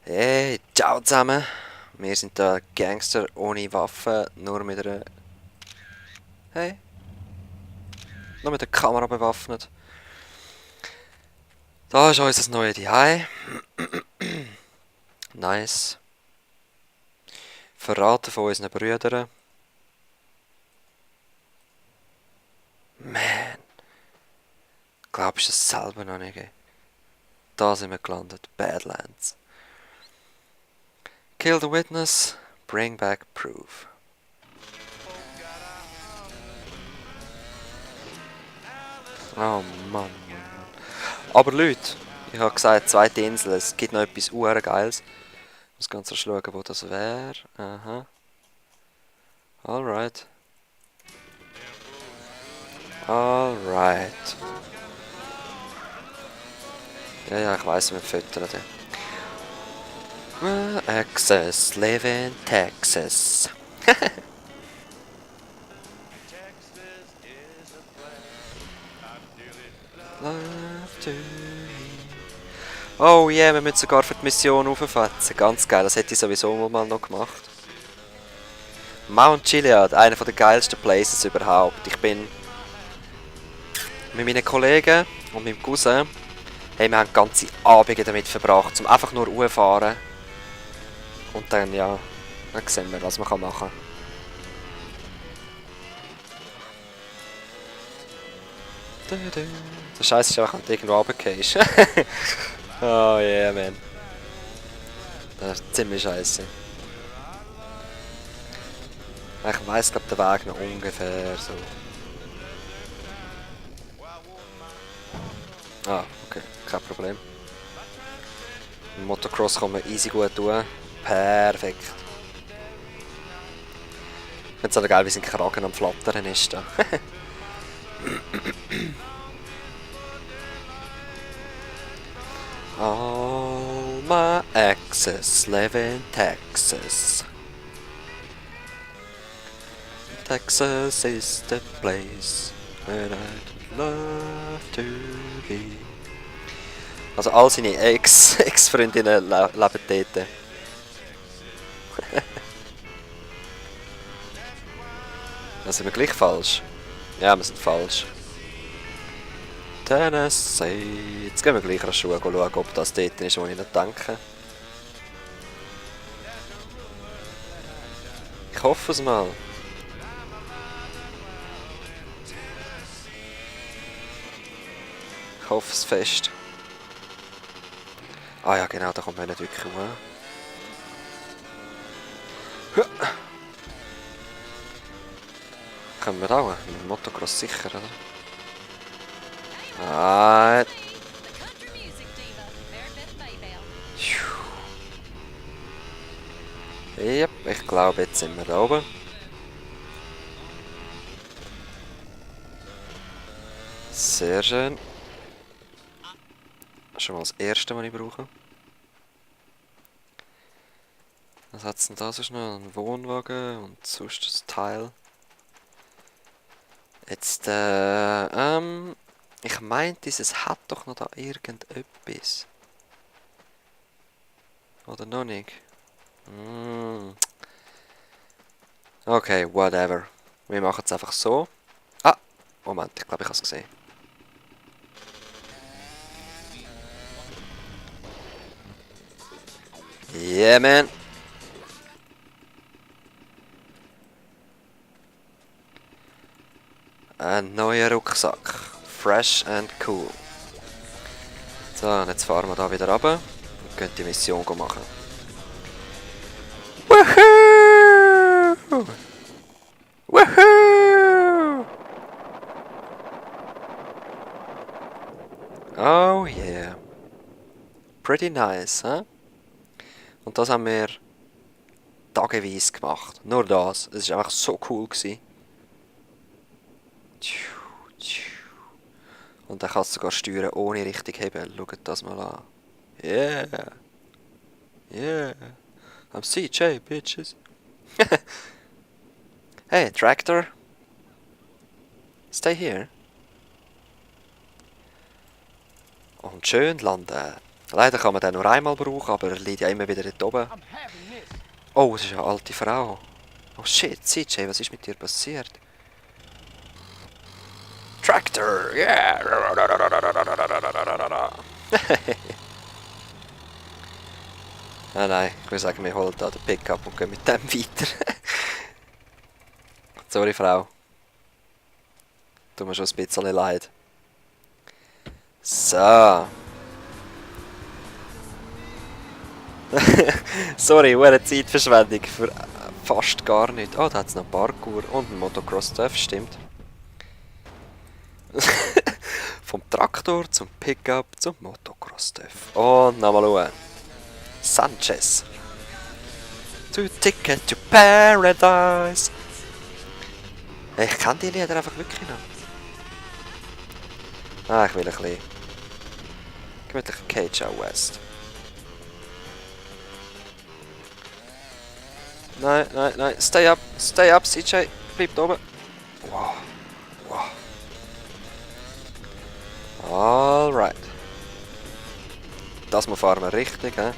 Hey, ciao zusammen. Wir sind da Gangster ohne Waffen, nur mit einer... Hey, nur mit der Kamera bewaffnet. Da ist unser neues Zuhause. Nice. Verraten von unseren Brüdern. Man, glaubst du es selber noch nicht? Da sind wir gelandet. Badlands. Kill the witness, bring back proof. Oh Mann. Aber Leute, ich habe gesagt, zweite Insel, es gibt noch etwas Geiles. Ich muss ganz schauen, wo das wäre. Aha. Alright. Alright. Ja, ich weiss, wir füttern den. Access, live in Texas. Love to Oh yeah, wir müssen sogar für die Mission auffetzen. Ganz geil, das hätte ich sowieso mal noch gemacht. Mount Chiliad, einer der geilsten Places überhaupt. Ich bin mit meinen Kollegen und meinem Cousin, hey, wir haben ganze Abende damit verbracht, um einfach nur hochfahren. Und dann, ja, dann sehen wir, was man machen kann. Der Scheiß ist einfach, wenn du irgendwo runtergehst. Oh yeah, man. Das ist ziemlich scheiße. Ich weiss, glaube der Weg noch ungefähr so. Ah, okay, kein Problem. Im Motocross kann man easy gut tun. Perfekt. Ich finde es auch geil, wie sein Kragen am Flattern ist da. All my exes live in Texas. Texas is the place where I'd love to be. Also all seine Ex-Freundinnen leben dort. Da sind wir gleich falsch. Ja, wir sind falsch. Tennessee. Jetzt gehen wir gleich an die Schuhe schauen, ob das dort ist, wo ich nicht denke. Ich hoffe es mal. Ich hoffe es fest. Ah ja, genau, da kommt man nicht wirklich hoch. Können wir auch? Mit dem Motocross sicher, oder? Ah. Yep, ich glaube, jetzt sind wir da oben. Sehr schön. Schon mal das erste, was ich brauche. Was hat es denn da sonst noch? Ein Wohnwagen und sonst ein Teil. Jetzt, ich meinte, es hat doch noch da irgendetwas. Oder noch nicht? Okay, whatever. Wir machen es einfach so. Ah, Moment, ich glaube, ich habe es gesehen. Yeah, man. Ein neuer Rucksack. Fresh and cool. So, und jetzt fahren wir da wieder runter und können die Mission machen. Woohoo! Woohoo! Oh yeah. Pretty nice, huh? Und das haben wir tageweise gemacht. Nur das. Es war einfach so cool gewesen. Und dann kannst du sogar steuern ohne richtig heben. Schaut das mal an. Yeah. Yeah. I'm CJ, bitches. Hey, tractor. Stay here. Und schön landen. Leider kann man den nur einmal brauchen, aber er liegt ja immer wieder dort oben. Oh, es ist eine alte Frau. Oh shit, CJ, was ist mit dir passiert? Tractor, yeah! Ah nein, ich würde sagen, wir holen da den Pickup und gehen mit dem weiter. Sorry, Frau. Tut mir schon ein bisschen leid. So. Sorry, eine Zeitverschwendung für fast gar nichts. Oh, da hat es noch Parkour und ein Motocross-Stuff, stimmt. Vom Traktor zum Pickup zum Motocross-Stuff. Und nochmal schauen. Sanchez. To Ticket to Paradise. Ich kenne die Lieder einfach wirklich noch. Ah, ich will ein bisschen gemütlich Cage Out West. Nein, nein, nein. Stay up, CJ. Bleib oben. Wow. Wow. Alright. Das mal fahren wir richtig, hä?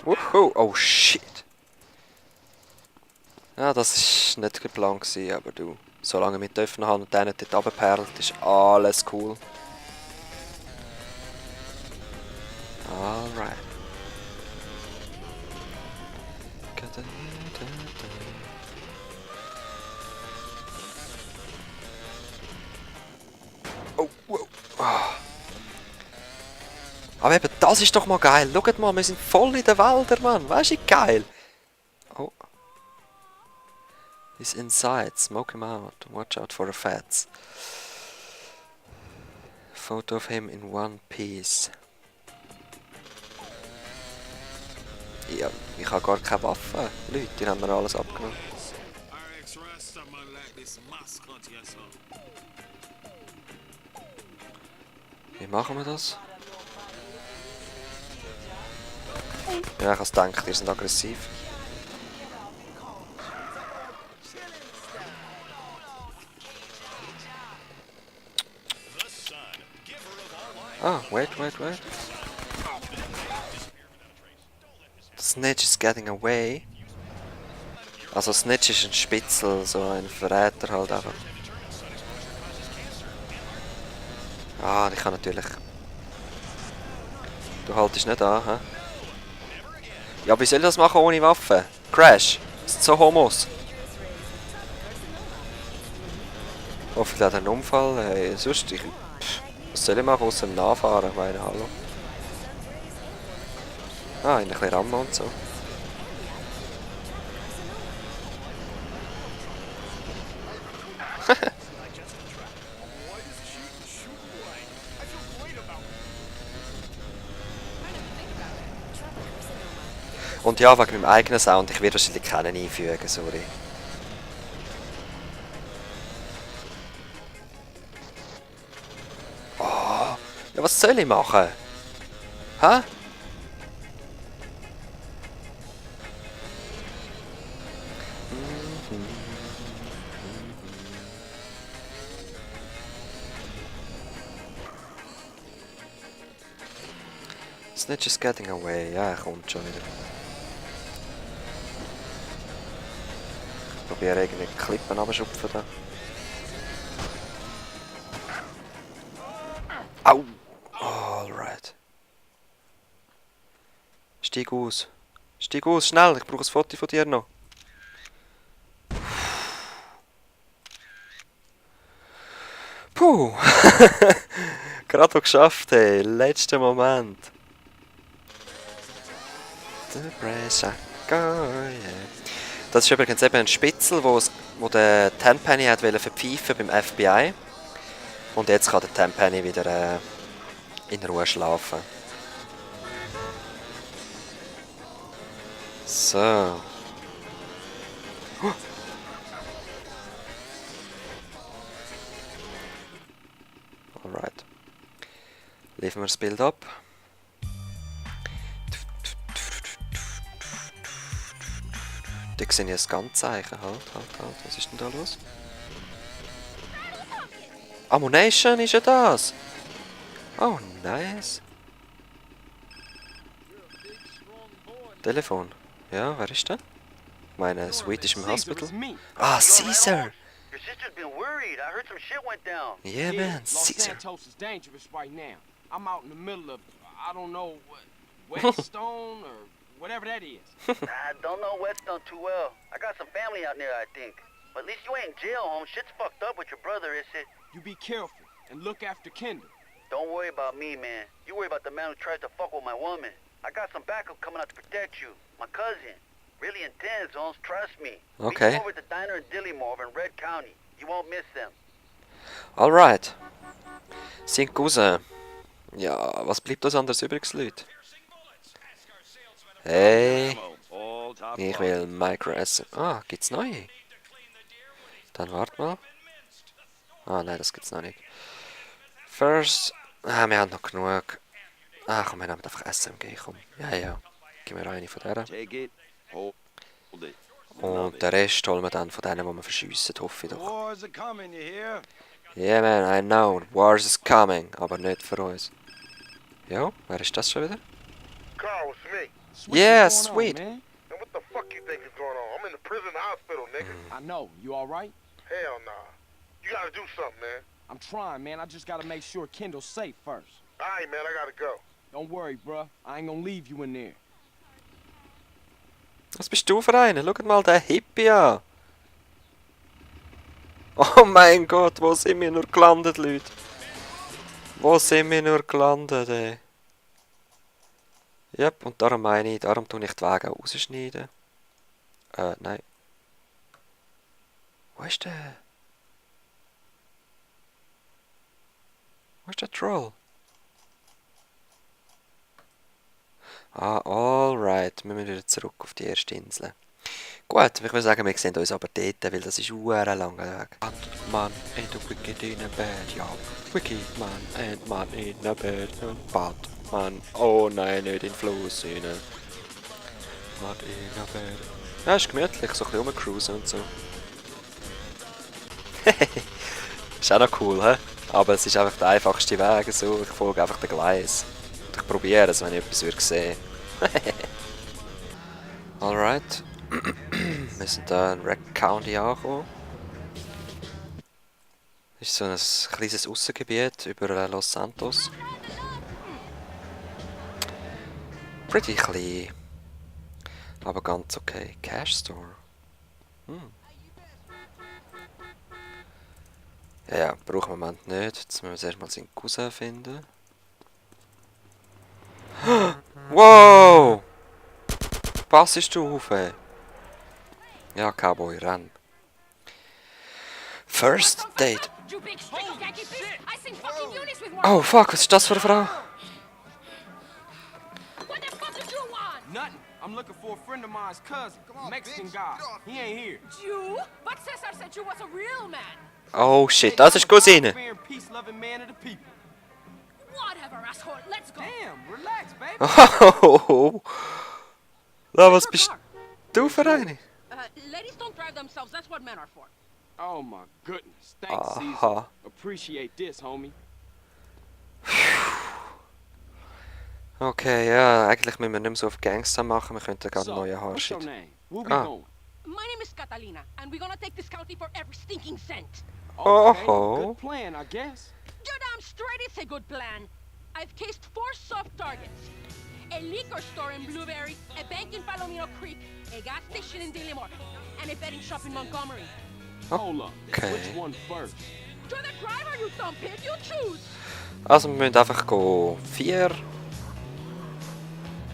Wuhu, oh shit. Ja, das war nicht geplant, aber du, solange wir dürfen haben und der nicht dort runterperlt, ist alles cool. Alright. Oh, wow. Aber eben, das ist doch mal geil. Schaut mal, wir sind voll in den Wäldern, Mann. Weißt du, wie geil? Oh. He's inside. Smoke him out. Watch out for the fats. Photo of him in one piece. Ja, ich habe gar keine Waffe. Leute, die haben mir alles abgenommen. Wie machen wir das? Ja, ich habe es gedacht, die sind aggressiv. Ah, wait. Snitch is getting away. Also Snitch ist ein Spitzel, so ein Verräter halt einfach. Ah, ich kann natürlich... Du haltest nicht an, hä? Ja, wie soll ich das machen ohne Waffe? Crash! Das ist so Homos. Hoffentlich hat er einen Unfall. Hey, sonst... was soll ich machen außer dem Nachfahren? Ich meine, hallo. Ah, ein bisschen Rammen und so. Und ja, wegen meinem eigenen Sound, ich werde wahrscheinlich keinen einfügen, sorry. Oh, ja, was soll ich machen? Hä? Snitch is getting away. Ja, er kommt schon wieder. Ich probiere irgendwie Klippen abschupfen da. Au! Alright. Steig aus. Steig aus, schnell! Ich brauche ein Foto von dir noch. Puh! Gerade noch geschafft, hey. Letzter Moment. Das ist übrigens eben ein Spitzel, wo der Tenpenny hat verpfeifen beim FBI. Und jetzt kann der Tenpenny wieder in Ruhe schlafen. So. Alright. Liefern wir das Bild ab. Da sehe ich ein Scanzeichen. Halt. Was ist denn da los? Ammunition ist ja das. Oh, nice. Telefon. Ja, wer ist der? Ich meine, Sweet ist im Hospital. Ah, Caesar! Your sister's been worried. I heard some shit went down. Yeah, man, Los Caesar. Santos is dangerous right now. I'm out in the middle of, I don't know, Whetstone or whatever that is. I don't know Whetstone too well. I got some family out there, I think. But at least you ain't in jail, home. Shit's fucked up with your brother, is it? You be careful and look after Kendall. Don't worry about me, man. You worry about the man who tried to fuck with my woman. I got some backup coming out to protect you. My cousin. Really intense, Holmes. Trust me. Okay. Meet him over at the diner in Dillimore over in Red County. You won't miss them. Alright. Sein Cousin. Ja, was bleibt uns anderes übrig, Leute? Hey, ich will Micro essen. Ah, gibt's neue? Dann wart mal. Ah, nein, das gibt's noch nicht. First. Ah, wir haben noch genug. Ah, komm, wir nehmen einfach SMG, komm. Ja, ja. Gib mir eine von denen. Take it, hold it. Und den Rest holen wir dann von denen, die wir verschiessen, hoffe ich doch. Wars are coming, you hear? Yeah, man, I know. Wars is coming. Aber nicht für uns. Ja, wer ist das schon wieder? Carl, it's me. Sweet, Yeah, what's going on, sweet. man? And what the fuck you think is going on? I'm in the prison hospital, nigga. I know. You all right? Hell nah. You gotta do something, man. I'm trying, man. I just gotta make sure Kendall's safe first. Alright, man, I gotta go. Don't worry, bruh. I ain't gonna leave you in there. Was bist du für einer? Schaut mal den Hippie an. Oh mein Gott, wo sind wir nur gelandet, Leute? Wo sind wir nur gelandet, ey? Yep, und darum meine ich, darum tue ich die Wege auch rausschneiden. Nein. Wo ist der? Wo ist der Troll? Ah, alright. Wir müssen wieder zurück auf die erste Insel. Gut, ich würde sagen, wir sehen uns aber dort, weil das ist ein langer Weg. Batman and the Wicked in a bed, ja. Wicked Man and Man in a bed. Batman, oh nein, nicht in den Fluss rein. Man in a bed. Ja, ist gemütlich, so ein bisschen rumcruisen und so. Ist auch noch cool, hä? Aber es ist einfach der einfachste Weg, so. Ich folge einfach den Gleis. Und ich probiere es, wenn ich etwas würde sehen. Alright. Wir sind da in Red County angekommen. Das ist so ein kleines Aussengebiet über Los Santos. Pretty klein. Aber ganz okay. Cash Store. Ja, brauchen wir im Moment nicht. Jetzt müssen wir erstmal seinen Cousin finden. Wow! Passest du auf, ey? Ja, Cowboy, renn. First Date. Oh, fuck, was ist das für eine Frau? Nothing. I'm looking for a friend of mine's cousin, Mexican guy. He ain't here. You? But Cesar said you was a real man. Oh shit, das ist Cousine. Peace-loving man of the people. Whatever, asshole. Let's go. Damn, relax, baby. Oh, was bist du für eine? Ladies don't drive themselves. That's what men are for. Oh my goodness. Thanks, Aha. Caesar. Appreciate this, homie. Okay, ja, eigentlich müssen wir nicht mehr so auf Gangster machen, wir könnten gerade So, einen neuen what's your Haarschnitt. name? Where we Ah. going? My name is Catalina, and we're gonna take this county for every stinking cent. Okay, Oh. good plan, I guess. You're damn straight it's a good plan. I've cased 4 soft targets. A liquor store in Blueberry, a bank in Palomino Creek, a gas station in Dillimore, and a betting shop in Montgomery. Hold up. Okay. Which one first? To the driver, you dumb pig, you choose. Also wir müssen einfach 4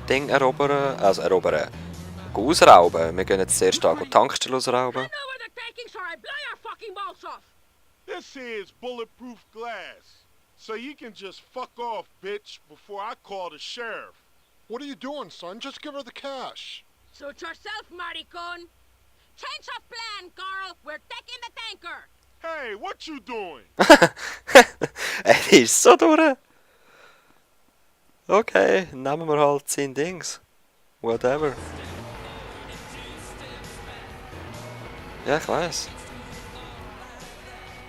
Dinge erobern, gehen ausrauben. Wir gehen jetzt zuerst an die Tankstelle ausrauben. I know where the takings are. I blow your fucking balls off. This here is bulletproof glass. So you can just fuck off, bitch, before I call the sheriff. What are you doing, son? Just give her the cash. Suit yourself, maricon. Change of plan, Carl. We're taking the tanker. Hey, what you doing? Ist so durch. Okay, nehmen wir halt 10 Dings. Whatever. Ja, ich weiß.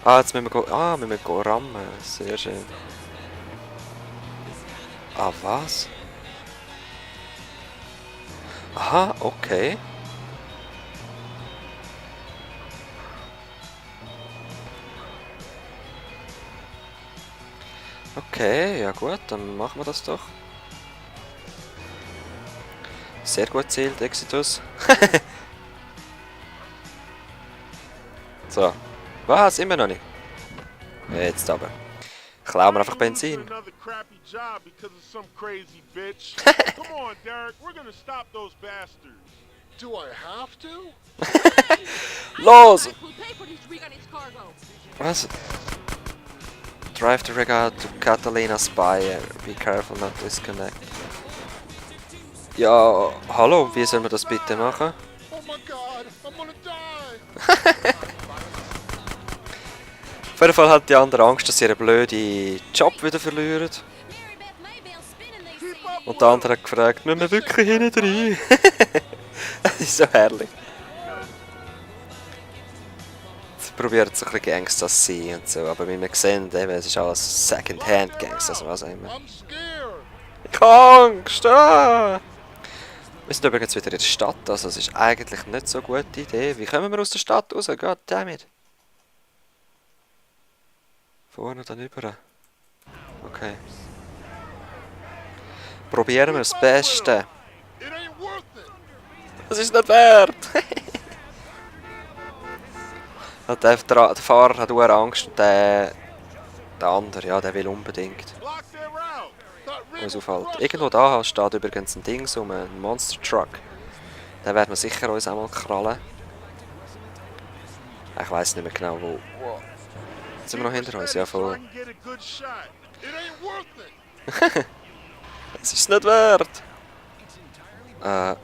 Ah, jetzt müssen wir go. Ah, wir müssen go rammen. Sehr schön. Ah, was? Aha, okay. Okay, ja gut, dann machen wir das doch. Sehr gut zielt, Exitus. So. Was? Immer noch nicht? Jetzt aber. Klauen wir einfach Benzin. Another crappy job because of some crazy bitch. Come on, Derek. We're gonna stop those bastards. Do I have to? Los! I will pay for this rig and its cargo. Was? Drive the rig out to Catalina Spire. Be careful not to disconnect. Ja, hallo, wie sollen wir das bitte machen? Oh my god, I'm gonna die! Auf jeden Fall hat die andere Angst, dass sie ihren blöden Job wieder verlieren. Und der andere hat gefragt, müssen wir wirklich hinten rein? Das ist so herrlich. Sie probieren so ein bisschen Gangster zu sein und so, aber wie wir sehen, eben, es ist alles Second-Hand Gangster, also was auch immer. I'm scared! Ich habe Angst! Ah! Wir sind übrigens wieder in der Stadt, also es ist eigentlich nicht so eine gute Idee. Wie kommen wir aus der Stadt raus? Goddammit! Vorne dann über. Okay. Probieren wir das Beste. It ain't worth it! Das ist nicht wert! Und der Fahrer hat auch Angst und der andere, ja, der will unbedingt Block their route. That rig uns will aufhalten. crush Irgendwo da steht übrigens ein Ding, so ein Monster Truck. Den werden wir sicher uns einmal krallen. Ich weiß nicht mehr genau wo. Sind wir noch hinter uns? Ja, So I voll. can get a good shot. It ain't worth it! Es ist nicht wert!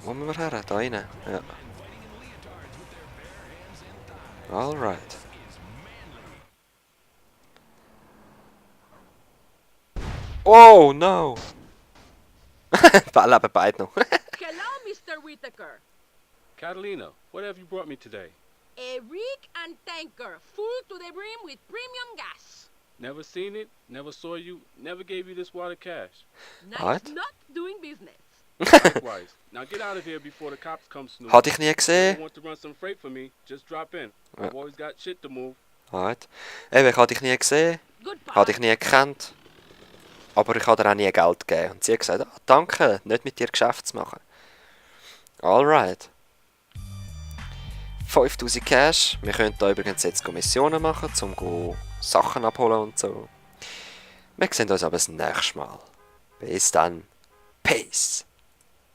Wo müssen wir her? Da rein? Ja. Alright. Oh, no! Wir leben beide noch. Hello, Mr. Whitaker. Catalina, what have you brought me today? A rig and tanker full to the brim with premium gas. Never seen it, never saw you, never gave you this water cash. Nice What? not doing business. Likewise. Now get out of here before the cops come snooping. Hatte ich nie If you gesehen. want to run some freight for me, just drop in. I've always got shit to move. Alright. Eben, ich habe dich nie gesehen. Goodbye. Habe dich nie gekannt. Aber ich habe dir auch nie Geld gegeben. Und sie hat gesagt, ah, danke, nicht mit dir Geschäft zu machen. Alright. 5000 Cash. Wir können da übrigens jetzt Missionen machen, um Sachen abholen und so. Wir sehen uns aber das nächste Mal. Bis dann. Peace.